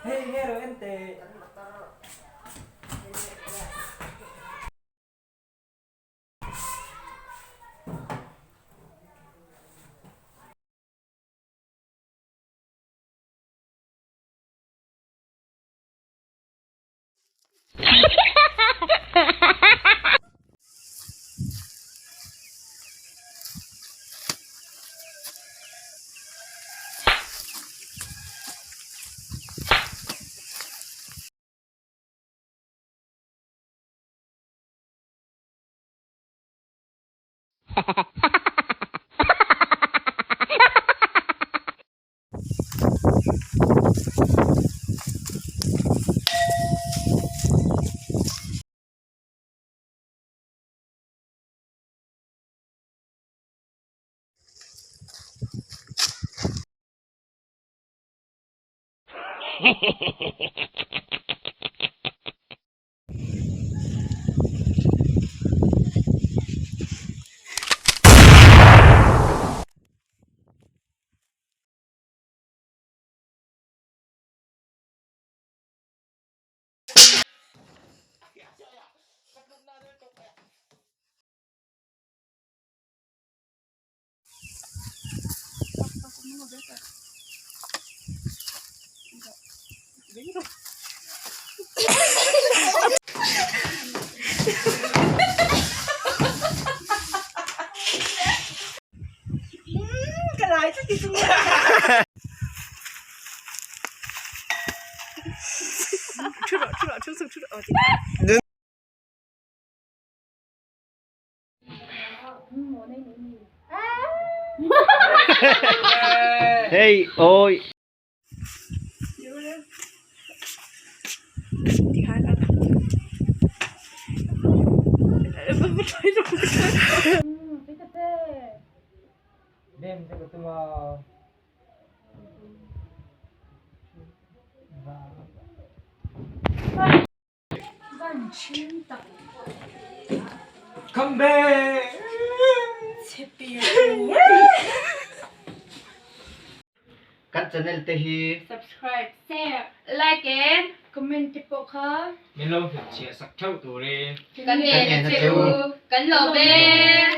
Hei nge ro en teh. Hey, ôi. Kan channel te hi Subscribe, share, like and comment te pawh kha Min lo hnutchhiah sak theuh turin kan ngen a che u. Kan lawm e.